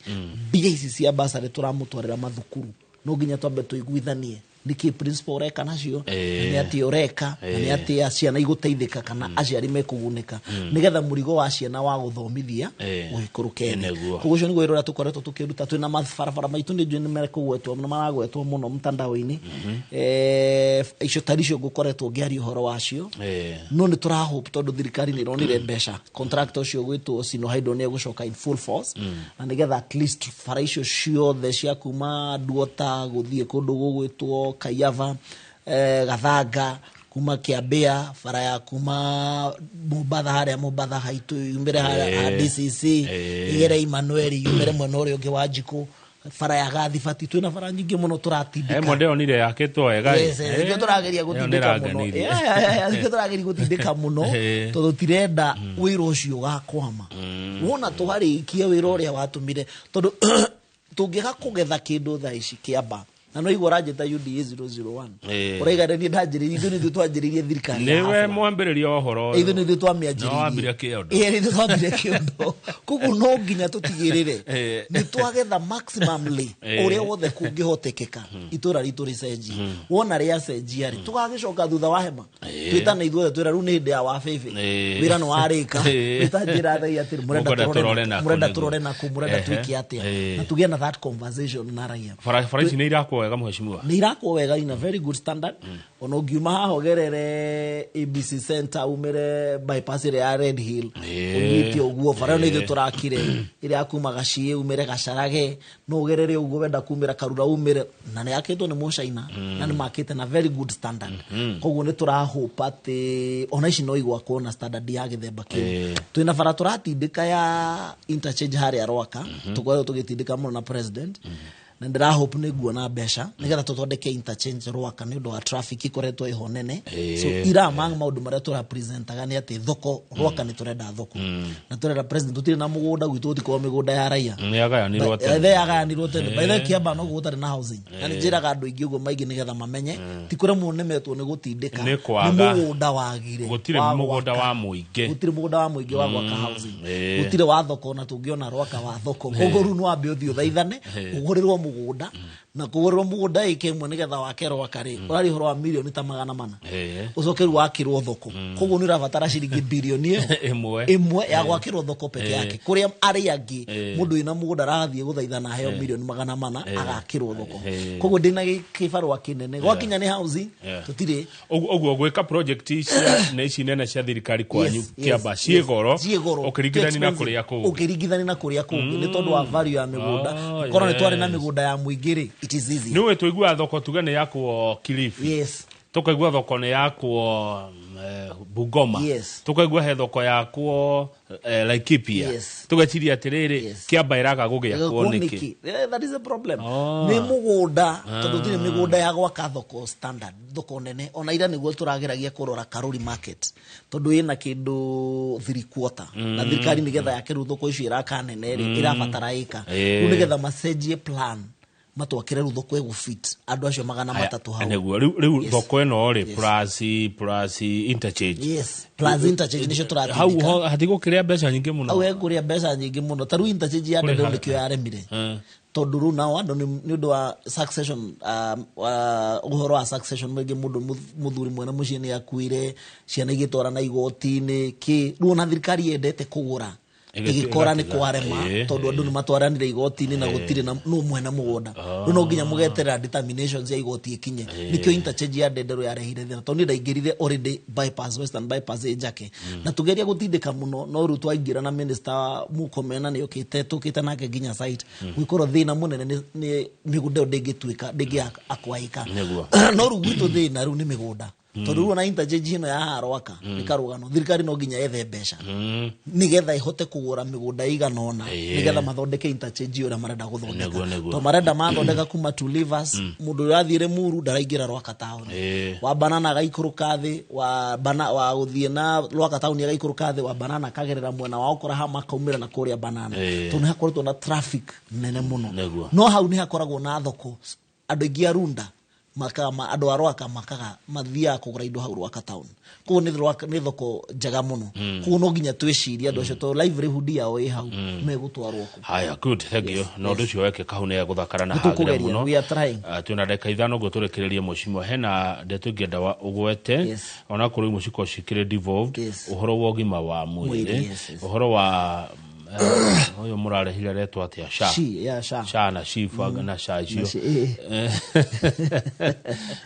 Mbia ici cia bursary tũramũtwarĩra mathukuru, no nginya twambe tũiguithanie nĩkĩ principal ũreka nacio, na nĩ atĩa ũreka, na nĩ atĩa ciana igũteithĩka kana aciari mekũgunĩka, nĩgetha mũrigo wa ciana wa gũthomithia ũikũrũke thĩ. Koguo ũcio nĩguo wĩra ũrĩa tũkoretwo tũkĩruta. Twĩna mabarabara maitũ nĩ njũĩ nĩ mekũgwetwo, nĩ maragwetwo mũno mtandao-inĩ. Icio tari icio ngũkoretwo ngĩaria ũhoro wacio. No nĩ tũrahope tondũ thirikari nĩ ĩronire mbeca, contractor ũcio gwĩtwo Sinohydro nĩ egũcoka in full force, na nĩgetha at least bara icio ciothe cia kuma Duota gũthiĩ kũndũ gũgwĩtwo Kayava, Gathanga, kuma Kĩambĩa, bara ya kuma Mombatha harĩa Mombatha haitũ yumĩre harĩa ha DCC, ĩgere Emmanuel, yumĩre mwena ũrĩa ũngĩ wa Njikũ, bara ya Gathibati. Twĩna bara nyingĩ mũno tũratindĩka. Ĩmwe ndĩronire yakĩtwo wega. Yes, nĩkĩo tũrageria Ĩyo gũtindĩka mũno. nĩĩrangenirie. Yeah, nĩkĩo tũrageria gũtindĩka mũno tondũ tirenda wĩra ũcio ũgakwama wona twarĩkia wĩra ũrĩa watũmire, tondũ tũngĩaga kũgetha kĩndũ thaa ici Kĩamba na no igua ũranjĩta UDA 001. Ũraiga nĩ ndanjĩrĩirie, ithuĩ nithuĩ twanjĩrĩirie thirikari ya Nĩwe hustler. mwambĩrĩria wa ũhoro ũyũ. Ithuĩ nithuĩ twamĩanjĩrĩirie. No wambire kĩondo. Ĩĩ, nithuĩ twambire kĩondo, koguo no nginya tũtigĩrĩre nĩ twagetha maximumly ũrĩa wothe kũngĩhotekeka itũra ritũ rĩcenjie. Wona rĩacenjia rĩ, tũgagĩcoka thutha wa hema twĩtane ithuothe, twĩra rĩu nĩ hĩndĩ ya wabĩbĩ, wĩra nĩ warĩka. Wĩtanjĩra thaia atĩrĩ, mũrenda Mũkwenda tũrore nakũ mũrenda nĩguo. tũrore nakũ, mũrenda twĩke atĩa, na tũgĩe na that conversation na raia. Barabara ici nĩ irakwo irakwo wega mheshimiwa? Nä irakwo wega in a very good standard. Ona ũngiuma haha ũgerere ABC Center, umĩre bypass ĩrĩa ya Red Hill, ũnyite ũguo bara ĩyo nĩ ithuĩ tũrakire, ĩrĩa ya kuma Gaciĩ umĩre Gacarage, no ũgerere ũguo wenda kumĩra Karura umĩre, na nĩ yakĩtwo nĩ Mũcaina na nĩ makĩte na very good standard. Koguo nĩ tũrahope atĩ ona ici no igwakwo na standard ya gĩthemba kĩu. Twĩna bara tũratindĩka ya interchange harĩa Rwaka, tũkoretwo tũgĩtindĩka mũno na president, na ndĩrahope nĩ nguona mbeca nĩgetha tũthondeke interchange Rwaka nĩ ũndũ wa traffic ikoretwo ĩho nene. So ira among maũndũ marĩa tũrapresentaga nĩ atĩ thoko Rwaka, nĩ tũrenda thoko na tũrenda president, tũtirĩ na mũgũnda gwitũ, gũtikorwo mĩgũnda ya raia. Nĩ yagayanirwo tene. Tene yagayanirwo tene. By the way, Kiambaa no gũtarĩ na housing, na nĩ njĩraga andũ aingĩ ũguo maingĩ nĩgetha mamenye ti kũremwo nĩmetwo nĩ gũtindĩka. Nĩ kwaga. Nĩ mũgũnda wagire Gũtirĩ wa mũgũnda gwaka. wa mũingĩ. Gũtirĩ mũgũnda wa mũingĩ wa gwaka housing. Gũtirĩ wa thoko, na tũngĩona Rwaka wa thoko. Koguo rĩu nĩ wambe ũthiĩ ũthaithane ũgũrĩrwo mũgũnda, na kũgũrĩrwo mũgũnda ĩka ĩmwe nĩgetha wake Rwaka rĩ, ũraria ũhoro wa mirioni ta 400. Ũcoke rĩu wakĩrwo thoko, koguo nĩ ũrabatara ciringi birioni ĩyo ĩmwe. Ĩmwe ya gwakĩrwo thoko peke yake, kũrĩa arĩa angĩ mũndũ wĩna mũgũnda arathiĩ gũthaithana aheo mirioni 400 agakĩrwo thoko. Koguo ndĩna kĩbarũa kĩnene gwakinya nĩ housing. Tũtirĩ. Ũguo gwĩka project cia na ici nene cia thirikari kwanyu Kĩamba ciĩ goro ciĩ goro ũkĩringithania na too kũrĩa expensive. kũngĩ. Ũkĩringithania na kũrĩa kũngĩ nĩ tondũ wa value ya mĩgũnda. Korwo nĩ twarĩ na mĩgũnda ya mũingĩ rĩ, it is easy. Nĩ ũĩ tũiguaga thoko tuge nĩ yakwo Kilifi, tũkaigua thoko nĩ yakwo Bungoma, tũkaigua he thoko yakwo Laikipia, tũgeciria atĩrĩrĩ, Kĩamba ĩraga gũgĩakwo Gũkũ nĩkĩ? nĩkĩ? Yeah, that is a problem. Oh. Nĩ mũgũnda, tondũ gũtirĩ mĩgũnda ya gwaka thoko standard, thoko nene. Ona ira nĩguo tũrageragia kũrora Karori market, tondũ ĩna kĩndũ 3/4, na thirikari nĩgetha yake rĩu thoko icio ĩraka nene rĩ, ĩrabatara ĩka rĩu nĩgetha macenjie plan, matwakĩre rĩu thoko ĩgũfit andũ acio 300 hau. Nĩguo rĩu thoko ĩno rĩ, plus interchange. Yes, plus interchange nĩcio hau tũratindĩka. Hatigũkĩrĩa mbeca nyingĩ mũno. Hau hekũrĩa mbeca nyingĩ mũno. Ta rĩu interchange ya Ndenderu nĩkĩo yaremire, tondũ rĩu nao andũ nĩ ũndũ wa succession, ũhoro wa succession rĩngĩ mũndũ mũthuri mwene mũciĩ nĩ akuire, ciana igĩtwarana igoti-inĩ kĩ, rĩu ona thirikari yendete kũgũra ĩgĩkora nĩ ĩgatiga. kwarema, tondũ andũ nĩ matwaranire igoti-inĩ na gũtirĩ na nũ mwene mũgũnda. Rĩu no nginya mũgeterera determinations ya igoti ĩkinye. Nĩkĩo interchange ya Ndenderu yarehire thĩna, tondũ niĩ ndaingĩrire already bypass, western bypass ĩ njake, na tũgeria gũtindĩka mũno, no rĩu twaingĩra na minister Murkomen nĩ okĩte, tũkĩte nake nginya site, gwĩkorwo thĩna mũnene nĩ mĩgũnda ĩyo ndĩngĩtuĩka, ndĩngĩakwaĩka. No rĩu gwitũ thĩna rĩu nĩ mĩgũnda, tondũ rĩu ona interchange ĩno ya haha Rwaka nĩ karũgano. Thirikari no nginya yethe mbeca nĩgetha ĩhote kũgũra mĩgũnda ĩigana ũna nĩgetha mathondeke interchange ũrĩa marenda gũthondeka. Nĩguo. Tondũ marenda mathondeka kuma Two Rivers, mũndũ ũrĩa athiĩre Muru ndaraingĩra Rwaka town, wa Banana agaikũrũka thĩ, wa bana wa gũthiĩ na Rwaka town agaikũrũka thĩ, wa Banana akagerera mwena wa Okorahama akaumĩra na kũrĩa Banana, tondũ nĩ hakoretwo na traffic nene mũno. No hau nĩ hakoragwo na thoko, andũ aingĩ a Runda makaga andũ a Rwaka makaga mathiaga kũgũra indo hau Rwaka town. Koguo nĩ thoko njega mũno. Koguo no nginya twĩcirie andũ acio, tondũ livelihood yao ĩ hau, megũtwarwo kũ? Haya, good, thank you. Na ũndũ ũcio wekĩka hau nĩ egũthakara na Nĩ hagĩre tũkũgeria. mũno. We are trying. Twĩna ndagĩka 5 ũguo tũrĩkĩrĩrie. Mũcimwa, hena ndeto ingĩenda ũgwete, ona korwo imwe cikorwo cikĩrĩ devolved, ũhoro wa ũgima wa mwĩrĩ, Mwĩrĩ, yes. ũhoro wa ũyũ mũrarehire retwo atĩa, SHA? She, yeah, SHA. SHA na SHIF na SHA icio. Na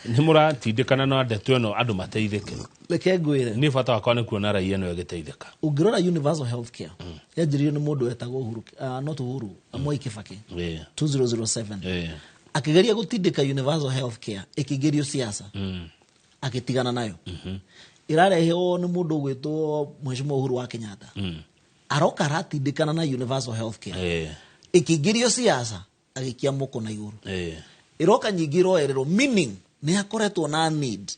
Nĩ mũratindĩkana na ndeto ĩno andũ mateithĩke? Reke ngwĩre. Niĩ bata wakwa nĩ kuona raia ĩno ĩgĩteithĩka. Ũngĩrora universal health care yanjĩrĩirio nĩ mũndũ wetagwo Uhuru, not Uhuru, Mwai Kibaki, 2007. Akĩgeria gũtindĩka universal health care, ĩkĩingĩrio siasa, agĩtigana nayo. Ĩrarehwo nĩ mũndũ ũgwĩtwo Mheshimiwa Uhuru wa Kenyatta, aroka aratindĩkana na universal health care, ĩkĩingĩrio siasa, agĩikia moko na igũrũ. Ĩroka nyingĩ iroererwo, meaning nĩ hakoretwo na need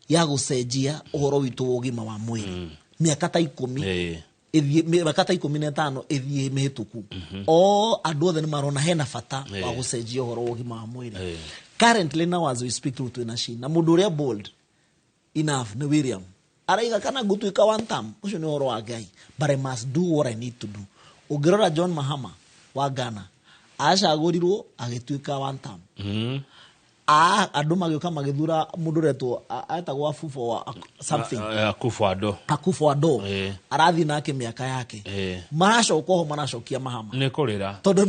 ya gũcenjia ũhoro witũ wa ũgima wa mwĩrĩ mĩaka ta 10 mĩaka ta 15 ĩthiĩ mĩhĩtũku. O andũ othe nĩ marona hena bata wa gũcenjia ũhoro wa ũgima wa mwĩrĩ. Currently now as we speak, rĩu twĩna SHI, na mũndũ ũrĩa bold enough nĩ William, araiga kana ngũtuĩka one term, ũcio nĩ ũhoro wa Ngai, but I must do what I need to do. Ũngĩrora John Mahama wa Ghana, acagũrirwo agĩtuĩka one term. Andũ magĩũka magĩthura mũndũ ũretwo etagwo Akufo wa something. Akufo-Addo. Akufo-Addo. Arathiĩ nake mĩaka yake. Maracoka oho maracokia Mahama. Nĩ kũrĩra. Tondũ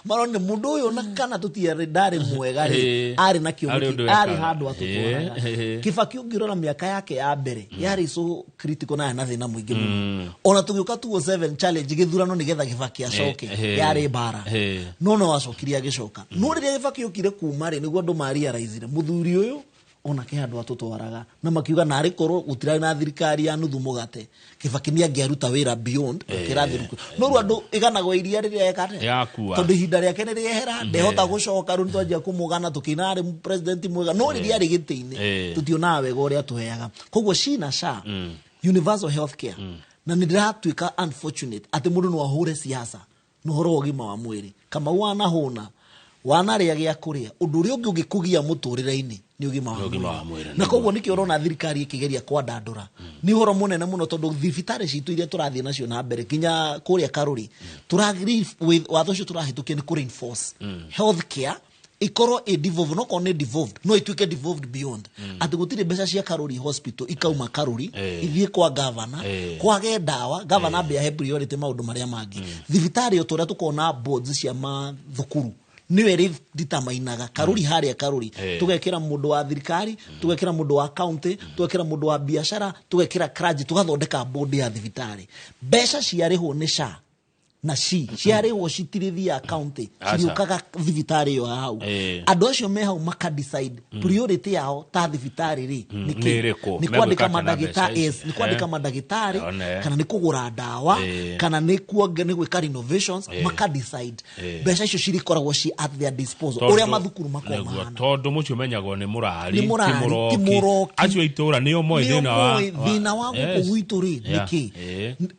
maronire mũndũ ũyũ na kana tũtiarĩ ndarĩ mwega rĩ, arĩ na Arĩ kĩoneki, ũndũ arĩ ekaga. handũ atũtwaraga. Kibaki ũngĩrora mĩaka yake ya mbere yarĩ so critical na yarĩ na thĩna mũingĩ mũno. Ona tũgĩũka 2007 challenge gĩthurano nĩgetha Kibaki acoke, yarĩ mbara. No no acokirie agĩcoka. No rĩrĩa Kibaki okire kuma rĩ, nĩguo andũ marealize mũthuri ũyũ onake handũ atũtwaraga, na makiuga narĩ korwo gũtirarĩ na thirikari ya nuthu mũgate, Kibaki nĩ angĩaruta wĩra beyond gũkĩra thirikari. No rĩu andũ ĩganagwo iria rĩrĩa eka atĩa? Yakua. Tondũ ihinda rĩake nĩ rĩehera, ndehota gũcoka, rĩu nĩtwanjia kũmũgana tũkĩina arĩ president mwega, no rĩrĩa arĩ gĩtĩ-inĩ tũtionaga wega ũrĩa atũheaga. Koguo SHI na SHA, universal health care, na nĩ ndĩratuĩka unfortunate atĩ mũndũ no ahũre siasa na ũhoro wa ũgima wa mwĩrĩ. Kamau wanahũna, wanarĩa gĩa kũrĩa, ũndũ ũrĩa ũngĩ ũngĩkũgia mũtũrĩre-inĩ nĩ ũgima wa Nĩ ũgima wa mwĩrĩ. mwĩrĩ, Na koguo nĩkĩo ũrona thirikari ĩkĩgeria kwandandũra. Nĩ ũhoro mũnene mũno tondũ thibitarĩ citũ iria tũrathiĩ nacio na mbere nginya kũrĩa Karũri, watho ũcio tũrahĩtũkia nĩ kũ reinforce health care ikorwo ĩ devolved, no korwo nĩ devolved no ituĩke devolved beyond, atĩ gũtirĩ mbeca cia Karũri hospital ikauma Karũri ithiĩ kwa gavana, kwage ndawa, gavana ambe ahe priority maũndũ marĩa mangĩ. Thibitarĩ o ta ũrĩa tũkoragwo na boards cia mathukuru, nĩwe rĩ determinaga Karũri harĩa Karũri, tũgekĩra mũndũ wa thirikari, tũgekĩra mũndũ wa county, tũgekĩra mũndũ wa biacara, tũgekĩra clergy, tũgathondeka board ya thibitarĩ. Mbeca ciarĩhwo nĩ SHA na SHI ciarĩhwo citirĩthiaga county, Aca. ciriũkaga thibitarĩ ĩyo ya hau. Andũ acio me hau maka decide priority yao ta thibitarĩ rĩ nĩ kĩ? Nĩ ĩrĩkũ? Nĩ kwandĩka Megwĩka atĩa na mbeca mandagĩtarĩ, ici? yes, nĩ kwandĩka mandagĩtarĩ, One. kana nĩ kũgũra ndawa, kana nĩ kuonge, nĩ gwĩka renovations, maka decide mbeca icio cirĩkoragwo ci at their disposal, ũrĩa mathukuru makoragwo Nĩguo, mahana. tondũ mũciĩ ũmenyagwo nĩ mũrari, Nĩ mũrari, ti ti mũroki. mũroki. Acio a itũũra nĩo moĩ Nĩo thĩna wa moĩ thĩna wa gũkũ gwitũ rĩ nĩ kĩ.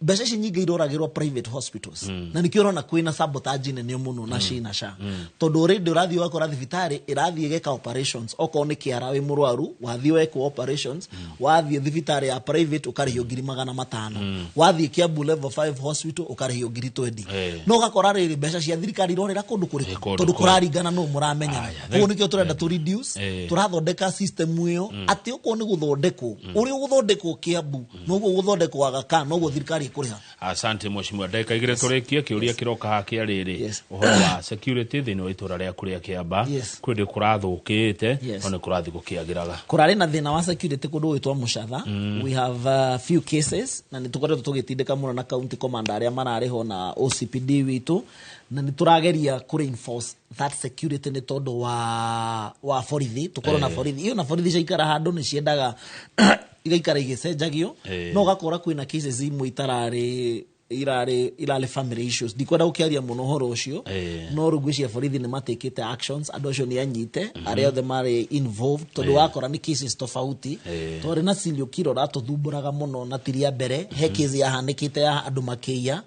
Mbeca ici nyingĩ iroragĩrwo private hospitals, na nĩkĩo ũrona kwĩna sabotage nene mũno na SHI na SHA, tondũ already ũrathiĩ ũgakora thibitarĩ ĩrathiĩ ĩgeka operations, okorwo nĩ kĩara wĩ mũrwaru wathiĩ wekwo operations, wathiĩ thibitarĩ ya private ũkarĩhio 500,000, wathiĩ Kiambu level 5 hospital ũkarĩhio ngiri 20. No ũgakora rĩrĩ mbeca cia thirikari irorĩra kũndũ kũrĩkũ? Kũndũ Tondũ kũrĩ. kũraringana nũ mũramenyana. Aya, Koguo nĩkĩo tũrenda tũ reduce, tũrathondeka system ĩyo atĩ okorwo nĩ gũthondekwo ũrĩa ũgũthondekwo Kiambu noguo ũgũthondekwo Aga Khan, noguo thirikari ĩkũrĩha. Asante mheshimiwa, ndagĩka igĩrĩ tũrĩkie kĩũria kĩroka haha kĩa rĩrĩ, ũhoro wa security thĩinĩ wa itũra rĩaku rĩa Kĩamba, kwĩ ndĩ kũrathũkĩte, no nĩ kũrathiĩ gũkĩagĩraga. Kũrarĩ na thĩna wa security kũndũ gwĩtwo Mũcatha. We have few cases na nĩ tũkoretwo tũgĩtindĩka mũno na county commander arĩa mararĩ ho na OCPD witũ, na nĩ tũrageria kũ reinforce that security nĩ tondũ wa borithi, tũkorwo na borithi iyo, na borithi ciaikara handũ nĩ ciendaga igaikara igĩcenjagio. No ũgakora kwĩna cases imwe itararĩ irarĩ family issues, ndikwenda gũkĩaria mũno ũhoro ũcio. No rĩu ngwĩciria borithi nĩ matekĩte actions, andũ acio nĩ anyite arĩa othe marĩ involved, tondũ wakora nĩ cases tofauti. Twarĩ na Silio Kiro ratũthumbũraga mũno, na ti rĩa mbere he case yahanĩkĩte ya andũ makĩiya,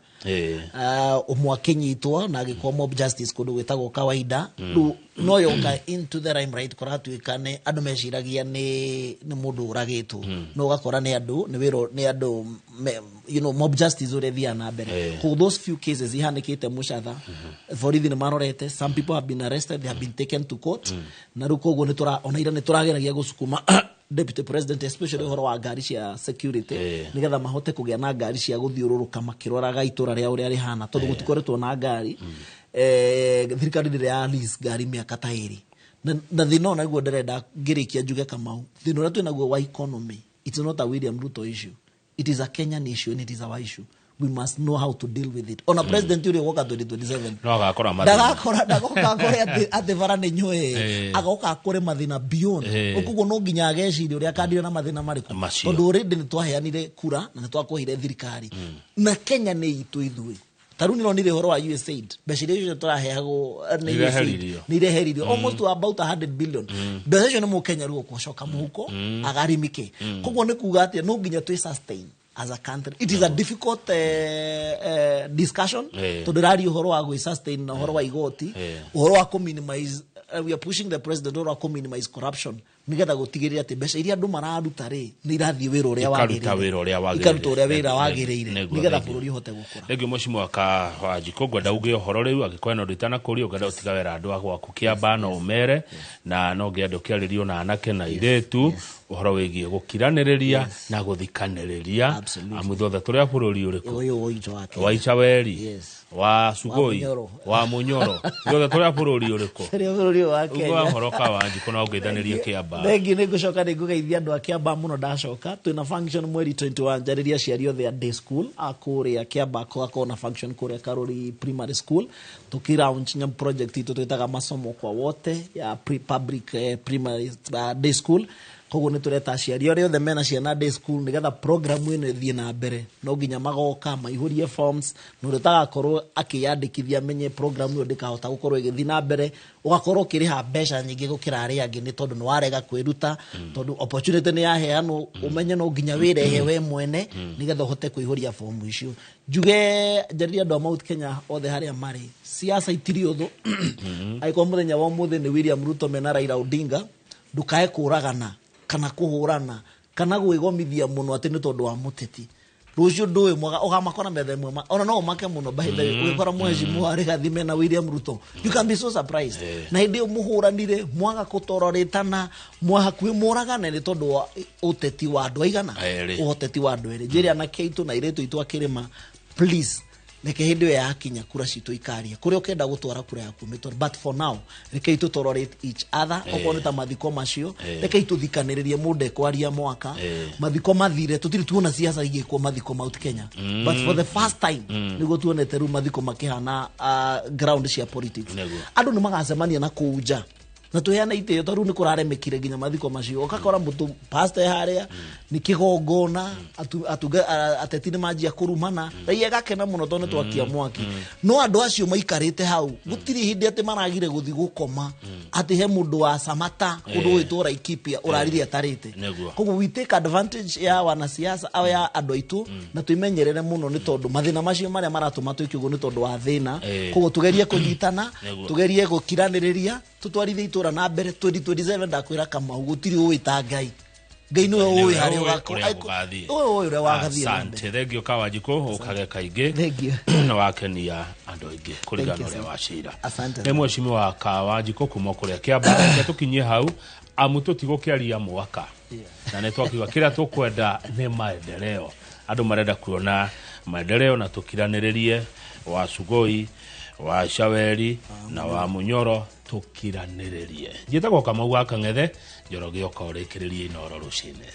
ũmwe akĩnyitwo na agĩkwo mob justice kũndũ gwĩtagwo kawaida. Rĩu no yoka into the limelight, kũratuĩka nĩ andũ meciragia nĩ mũndũ ũragĩtwo, no ũgakora nĩ andũ nĩ wĩra nĩ andũ mob justice ũrĩa ĩthiaga na mbere. Koguo those few cases ihanĩkĩte Mũcatha, borithi nĩ marorete, some people have been arrested, they have been taken to court. Na rĩu koguo nĩ tũra ona ira nĩ tũrageragia gũcukuma deputy president, especially ũhoro wa ngari cia security, nĩgetha mahote kũgĩa na ngari cia gũthiũrũrũka makĩroraga itũra rĩa ũrĩa rĩhana, tondũ gũtikoretwo na ngari. Thirikari ndĩrĩ ya lease ngari mĩaka ta ĩrĩ. Na thĩna ũyũ naguo ndĩrenda ngĩrĩkia njuge, Kamau, thĩna ũrĩa twĩnaguo wa economy, it's not a William Ruto issue, it is a Kenyan issue and it is our issue. We must know how to deal with it. Ona president ũrĩa ũgoka 2027 No agakora mathĩna. Ndagakora, ndagoka akore atĩ bara nĩ nyũĩ, agoka akore mathĩna beyond. Koguo no nginya ageciria ũrĩa akandira na mathĩna marĩkũ. Macio. Tondũ already nĩ twaheanire kura na nĩ twakũheire thirikari, na Kenya nĩ itũ ithuĩ. Ta rĩu nĩronire ũhoro wa USAID, mbeca iria icio tũraheagwo nĩ USAID Ireheririo. nĩ ireheririo almost to about 100 billion. Mbeca icio nĩ mũkenya rĩu ũgũcoka mũhuko agarimike. Koguo nĩ kuga atĩ no nginya twĩ sustain as a country. It is a difficult discussion, tondũ ĩraria ũhoro wa gwĩ sustain na ũhoro wa igoti, ũhoro wa kũ minimize, we are pushing the president ũhoro wa kũ minimize corruption. Nĩgetha gũtigĩrĩra atĩ mbeca iria andũ mararuta rĩ, nĩ irathiĩ wĩra ũrĩa Ikaruta wagĩrĩire. Wĩra ũrĩa wagĩrĩire. Ikaruta ũrĩa wĩra wagĩrĩire, nĩgetha Thengiũ. Bũrũri ũhote gũkũra. Thengiũ, mheshimiwa ka Wanjikũ. Ngwenda uge ũhoro rĩu, angĩkorwo hena ũndũ itanakũria ũngĩenda gũtiga wera andũ a gwaku Kĩamba, no ũmere, na no ngĩenda ũkĩarĩrio na anake na airĩtu ũhoro wĩgiĩ gũkiranĩrĩria na gũthikanĩrĩria. Amu ithuothe tũrĩ a bũrũri ũrĩkũ? Ũyũ witũ wa Kenya. Wa Icaweri, Yes. wa Sugoi, Wa Munyoro. Wa Munyoro, ithuothe tũrĩ a bũrũri ũrĩkũ? Tũrĩ a bũrũri ũyũ wa Uga Kenya. ũhoro ka Wanjikũ na ũngeithanĩrie Kĩamba. Thengiũ, nĩ ngũcoka nĩ ngũgeithia andũ a Kĩamba mũno. Ndacoka twĩna function mweri 21. Njarĩria aciari othe a day school a kũrĩa Kĩamba, gũgakorwo na function kũrĩa Karori Primary School, tũkĩ launch nyam project itũ twĩtaga Masomo kwa Wote ya pre public primary day school. Koguo nĩ tũreta aciari arĩa othe mena ciana day school, nĩgetha program ĩno ĩthiĩ na mbere no nginya magoka maihũrie forms, na ũrĩa ũtagakorwo akĩyandĩkithia amenye program ĩyo ndĩkahota gũkorwo ĩgĩthiĩ na mbere, ũgakorwo ũkĩrĩha mbeca nyingĩ gũkĩra arĩa angĩ nĩ tondũ nĩ warega kwĩruta, tondũ opportunity nĩ yaheanwo, ũmenye no nginya wĩrehe we mwene nĩgetha ũhote kũihũria fomu icio. Njuge njarĩrie andũ a Mount Kenya othe harĩa marĩ, siasa itirĩ ũthũ. Angĩkorwo mũthenya wa ũmũthĩ nĩ William Ruto mena Raila Odinga, ndũkae kũragana kana kũhũrana kana gwĩgomithia mũno atĩ nĩ tondũ wa mũteti. Rũciũ ndũĩ mwaga ũgamakora metha ĩmwe, ona no ũmake mũno. By the way, ũgĩkora mheshimiwa Rigathi mena William Ruto, you can be so surprised. Na hĩndĩ ĩyo mũhũranire mwaga kũtororetana, mwahakuhĩ mũragane nĩ tondũ wa ũteti wa andũ aigana. Erĩ. Ũhoteti wa andũ erĩ. Njĩre anake aitũ na airĩtu aitũ akĩrĩma, please, reke hĩndĩ ĩyo yakinya kura citũ ikaria kũrĩa ũkenda gũtwara kura yaku mĩtware, but for now rekei tũ tolerate each other. Okorwo nĩ ta mathiko macio, rekei tũthikanĩrĩrie, mũndũ ekwaria mwaka mathiko mathire. Tũtirĩ tuona siasa igĩkwo mathiko Mount Kenya, but for the first time nĩguo tuonete rĩu mathiko makĩhana ground cia politics. Andũ nĩ magacemania na kũu nja na tuheane itĩo, tondũ nĩ kũraremekire nginya mathiko macio ũgakora mũtũ pastor harĩa nĩ kĩgongona, ateti nĩ manjia kũrumana, raia ĩgakena mũno tondũ nĩ twakia mwaki, no andũ acio maikarĩte hau gũtirĩ hĩndĩ atĩ maragire gũthiĩ gũkoma atĩ he mũndũ wa Samata kũndũ gwĩtwo Laikipia ũrarire atarĩte. Koguo we take advantage ya wanasiasa au ya andũ aitũ na twĩmenyerere mũno, nĩ tondũ mathĩna macio marĩa maratũma twĩke ũguo nĩ tondũ wa thĩna. Koguo tugerie kũnyitana, tugerie gũkiranĩrĩria, tũtwarithie itũra na mbere 2027. Ndakwĩra Kamau, gũtirĩ ũĩ ta Ngai. Ngai nĩwe ũĩ harĩa ũrĩa gũgathiĩ. Ũĩ ũrĩa wagathiĩ na mbere. Asante, thengio Kawanjikũ, ũkage kaingĩ. Thank you. Na wakenia andũ aingĩ kũringana Thank you, na ũrĩa sir. wacira. Asante. Nĩ mheshimiwa Kawanjikũ kuma kũrĩa Kĩamba. Reke tũkinyie hau, amu tũtigũkĩaria mwaka na nĩ twakiuga kĩrĩa tũkwenda nĩ maendeleo. Andũ marenda kuona maendeleo na tũkiranĩrĩrie, wa Sugoi, wa Shaweri na wa Munyoro, tũkiranĩrĩrie. Njĩtagwo Kamau wa Kang'ethe Njoroge, ũka ũrĩkĩrĩrie Inoro rũcinĩ.